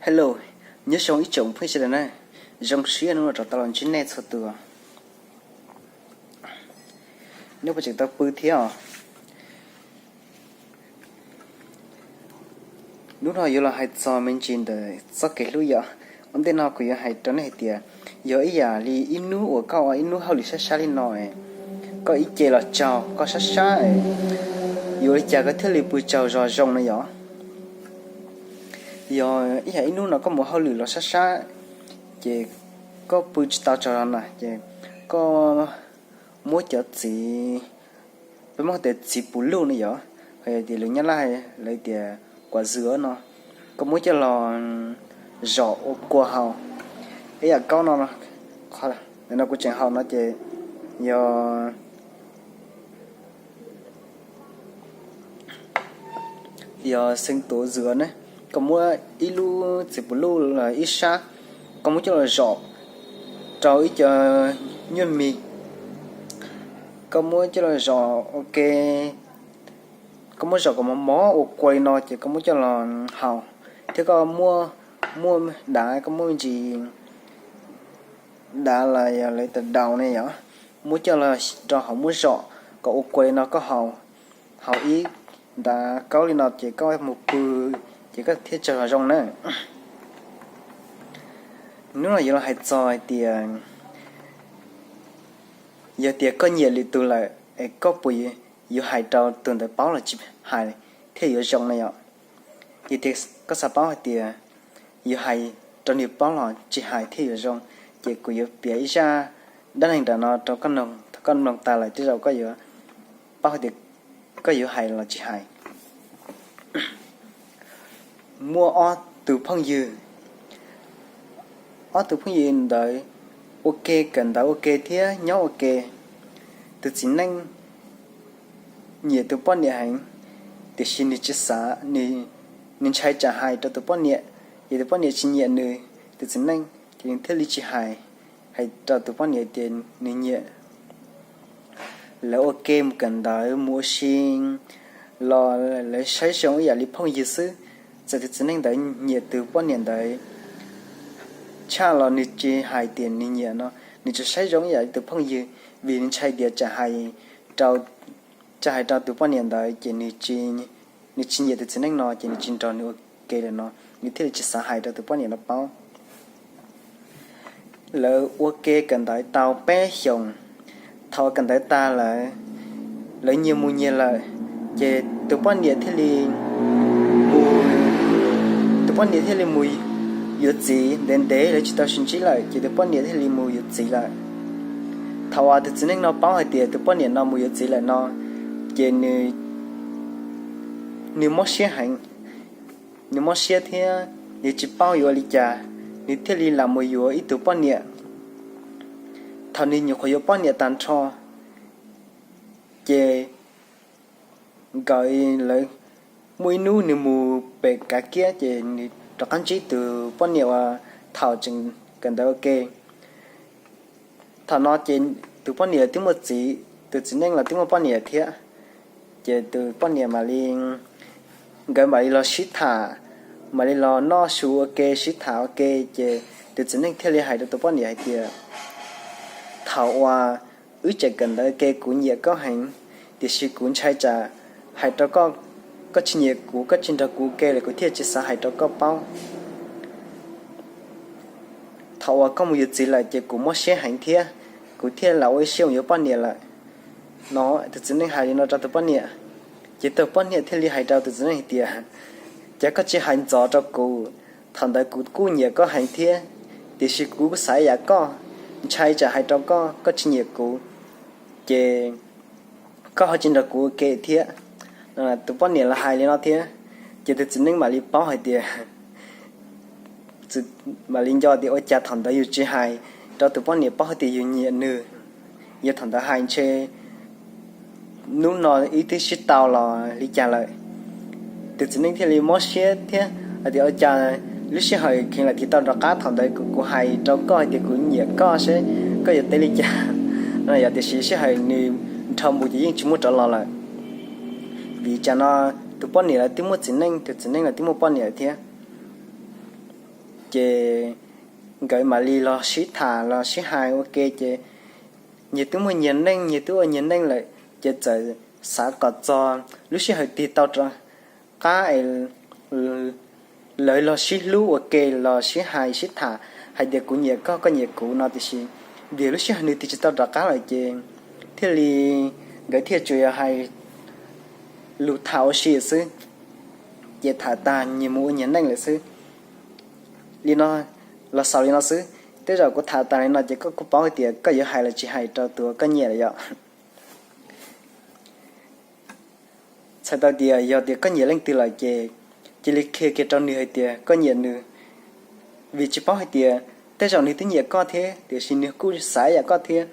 Hello, nyob zoo ib tsoom phooj ywg sawv daws na, zoo siab hnub no rov tau los ntsib nej txhua tus. Neb puas tseem tau pw thiab os? Hnub no yuav los hais txog me ntsis ntawm txoj kev hlub yom. Ua ntej no kuv yuav hais rau nej hais tias, yog ib yam li ib hnub uas koj ua ib hnub hauj lwm sab sab li no, koj ib ce los tsaug koj sab sab, yuav ua li cas koj thiaj li pw tsaug zog zoo no yom? Yog ib yam ib hnub no koj mus hauj lwm los sab sab, ces koj pw tsis tau tsaug zog na, ces koj muab cov txiv, peb muab tias txiv puv luj no yom, hos tias lus Nyab Laj lawv tias quav dưa no, koj muab coj los zom ua kua haus. Ib yam kaub no, no kuv tseem haus no ces yog, yog xeev tuav dưa ne, koj muab ib lub txiv puv luj los ib sab, koj muab coj los zom rau ib co nyuaj mis, koj muab coj los zom ua ke, koj muab zom kom mos mos ua kua li no ces koj muab coj los haus, thiab koj muab, muaj dav, koj muaj me ntsis dav los yog lawv tias daus ne yom, muab coj los rau hauv muab zom kom ua kua li no koj haus, haus ib ntav kaub li no ces koj mus pw, ces koj thiaj tsaug zog zoo na. Hnub no yuav los hais txog hais tias, yog tias koj nyiam lwm tus lawm es koj puas yuav hais rau tus ntawd paub los tsis hais thiaj yuav zoo na yom? Yog tias koj xav paub hais tias yuav hais rau nws paub los tsis hais thiaj yuav zoo, ces kuv yuav piav ib zaj dab neeg nram no rau koj mloog, thaum koj mloog tas lawm tej zaum koj yuav paub hais tias koj yuav hais los tsis hais. Muaj ob tug phooj ywg, ob tug phooj ywg ntawd ua ke kawm ntawv ua ke thiab nyob ua ke. Tus txiv neej nyiam tus poj niam heev, tiam sis nws tsis xav, nws ntshai tsam hais rau tus poj niam, ces tus poj niam tsis nyiam nws, tus txiv neej ces nws thiaj li tsis hais, hais rau tus poj niam tias nws nyiam. Lawv ua ke mus kawm ntawv mus ua si los lawv saib zoo ib yam li phooj ywg xwb. Txawm tus txiv neej ntawd nyiam tus poj niam ntawd tshaj los nws tsis hais tias nws nyiam no, nws tsuas saib zoo ib yam li tus phooj ywg, vim nws ntshai tias tsam hais rau, tsam hais rau tus poj niam ntawd ces nws tsis nyiam tus txiv neej no ces nws tsis nrog nws ua ke lawm no, nws thiaj li tsis xav hais rau tus poj niam no paub. Lawv ua ke kawm ntawv tau peb xyoos, thaum kawm ntawv tas lawm, lawv nyias mus nyias lawm, ces tus poj niam thiaj li mus, tus poj niam thiaj li mus yuav txiv. Ntev ntev lawv tsis tau sib ntsib lawm ces tus poj niam thiaj li mus yuav txiv lawm. Thaum uas tus txiv neej no paub hais tias tus poj niam no mus yuav txiv lawm no, ces nws, nws mob siab heev, nws mob siab thiab nws tsis paub yuav ua li cas, nws thiaj li lam mus yuav ib tug poj niam. Thaum nws nyuam qhuav yuav poj niam tag nrho, ces nkawd, lawv, muaj ib hnub nws mus pem kav kiab ces nws rov qab ntsib tus poj niam uas thaum tseem kawm ntawv ua ke. Thaum no ces tus poj niam twb muaj txiv, tus txiv neej los twb muaj poj niam thiab. Ces tus poj niam mam li, nkawd mam li los sib tham, mam li los noj su ua ke sib tham ua ke, ces tus txiv neej thiaj li hais rau tus poj niam hais tias, thaum uas wb tseem kawm ntawv ua ke kuv nyiam koj heev, tiam sis kuv ntshai tsam hais rau koj, koj tsis nyiam kuv, koj tsis nrog kuv ua ke lawm kuv thiaj tsis xav hais rau koj paub. Thaum uas koj mus yuav txiv lawm ces kuv mob siab heev thiab, kuv thiaj lam ua ib siab mus yuav poj niam lawm. No, tus txiv neej hais li no rau tus poj niam, ces tus poj niam thiaj li hais rau tus txiv neej hais tias, cas koj tsis hais ntxov rau kuv, thaum ntawd kuv kuj nyiam koj heev thiab, tiam sis kuv kuj xav ib yam koj, ntshai tsam hais rau koj, koj tsis nyiam kuv, ces koj ho tsis nrog kuv ua ke thiab. Tus poj niam los hais li no thiab, ces tus txiv neej mam li paub hais tias, mam li nco tias ua cas thaum ntawd yus tsis hais rau tus poj niam paub hais tias yus nyiam nws, yog thaum ntawd hais ntshe hnub no wb twb sib tau los li cas lawm. Tus txiv neej thiaj li mob siab thiab hais tias ua cas lub sij hawm kheev lam tiv tau rov qab, thaum ntawd kuv, kuv hais rau koj hais tias kuv nyiam koj seb koj yuav teb li cas no yom, tiam sis sij hawm nws dhau mus ces yeej tsis muaj rov los lawm. Vim tsam no tus poj niam lawv twb muaj txiv neej, tus txiv neej lawv twb muaj poj niam thiab. Ces nkawd mam li los sib tham los sib hais ua ke ces nyias twb muaj nyias neej, nyias twb ua nyias neej lawm, ces txawm xav kom txog lub sij hawm tig tau rov qab es lawv los sib hlub ua ke los sib hais sib tham hais tias kuv nyiam koj, koj nyiam kuv no, tiam sis vim lub sij hawm nws tig tsis tau rov qab lawm ces thiaj li nkawd thiaj tsuas yog hais lus tham ua si xwb, ces tham tag nyias mus ua nyias neej lawm xwb. Li no, los xaus li no xwb. Tej zaum kuv tham tas li no ces koj kuj paub hais tias koj yuav hais los tsis hais rau tus koj nyiam lawm yom. Txhais tau tias yog tias koj nyiam leej twg lawm ces cia li qhia kiag rau nws hais tias koj nyiam nws, vim tsis paub hais tias tej zaum nws twb nyiam koj thiab tiam sis nws kuj xav yam koj thiab.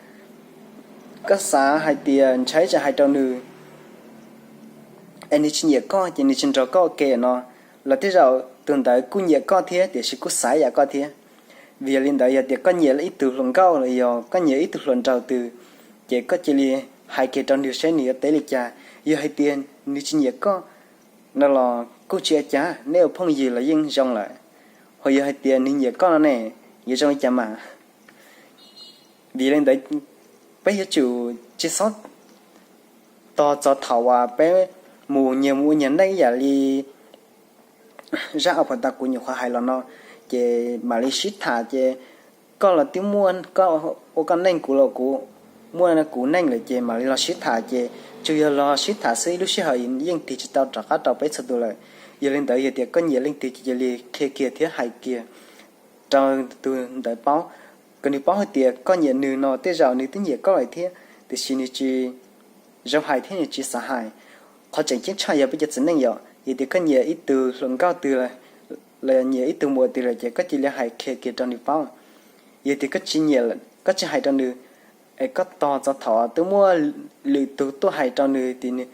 Koj xav hais tias ntshai tsam hais rau nws es nws tsis nyiam koj ces nws tsis nrog koj ua ke no, los tej zaum tus ntawd kuj nyiam koj thiab tiam sis kuj xav yam koj thiab. Vim yog li ntawd yog tias koj nyiam ib tug hluas nkauj los yog koj nyiam ib tug hluas nraug twg, ces koj cia li hais kiag rau nws seb nws yuav teb li cas. Yog hais tias nws tsis nyiam koj no los kuj tsis ua cas, neb ua phooj ywg los yeej zoo lawm. Ho yog hais tias nws nyiam koj no ne, yuav zoo li cas mas? Vim li ntawd peb yuav tsum tsis txhob tos txog thaum uas peb mus nyias mus ua nyias neej ib yam li zaj a pha tas kuv nyuam qhuav hais los no, ces mam li sib tham ces koj los twb muaj koj ua koj neej, kuv los kuv muaj kuv neej lawm ces mam li los sib tham ces tsuas yog los sib tham xwb ib lub sij hawm yeej tig tsis tau rov qab rau peb txhua tus lawm. Yog li ntawd yog tias koj nyiam leej twg ces cia li qhia kiag thiab hais kiag rau tus ntawd paub, kom nws paub hais tias koj nyiam nws no, tej zaum nws twb nyiam koj lawm thiab tiam sis nws tsis zoo hais thiab nws tsis xav hais. Qhov tseem ceeb tshaj yog peb cov txiv neej yom, yog tias koj nyiam ib tug hluas nkauj twg los yog nyiam ib tug muam twg lawm ces koj cia li hais qhia kiag rau nws paub. Yog tias koj tsis nyiam, koj tsis hais rau nws, es koj tos txog thaum twb muaj lwm tus tuaj hais rau nws tias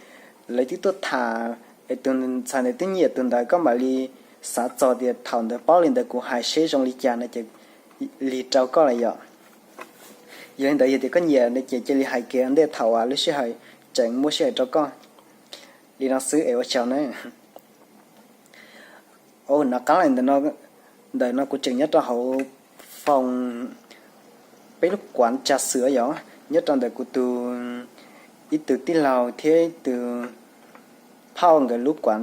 lawv twb tuaj tham es tus ntxhais ntawd twb nyiam tus ntawd, koj mam li xav txog tias thaum ntawd paub li ntawd kuv hais seb zoo li cas no ces lig rau koj lawm yom. Yog li ntawd yog tias koj nyiam no ces cia li hais kiag ntej thaum uas lub sij hawm tseem muaj sij hawm rau koj. Li no xwb es ua tsaug na. Nov qab lawm, ntawm no kuv tseem nyob rau hauv foos peb lub kuav tsa xwm yom, nyob rau ntawm kuv tus, ib tug tij laug thiab ib tug phauj nkawd lub kuav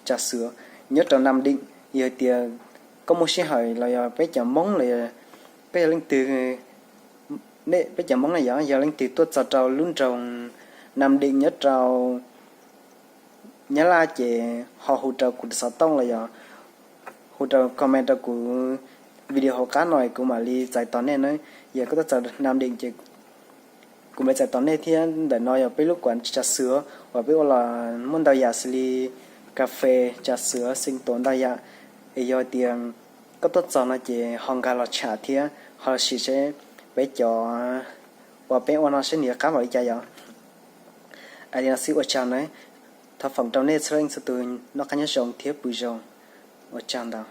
tsa xwm nyob rau Nam Deem. Yog tias koj muaj sij hawm los yog peb cov Hmoob los yog peb yog leej twg, peb cov Hmoob na yom, yog leej twg tuaj txog rau lub nroog Nam Deem nyob rau Nyab Laj ces ho hu rau kuv tus xov tooj los yog hu rau comment rau kuv video hauv qab no kuv mam li txais tos nej na. Yog koj tuaj txog Nam Deem ces kuv mam li txais tos nej thiab. Ntawm no yog peb lub kuav tsa xwm uas peb ua los muaj ntau yam xws li kas fes, tsa xwm, xeev tuam, ntau yam. Es yog tias koj tuaj txog no ces ho nkag los tsham thiab ho los sim seb peb cov uas peb ua no seb nws yuav qab npaum li cas yom. Li no xwb ua tsaug na. Thov foom rau nej txhua leej txhua tus noj qab nyob zoo thiab pw zoo. Ua tsaug ntau.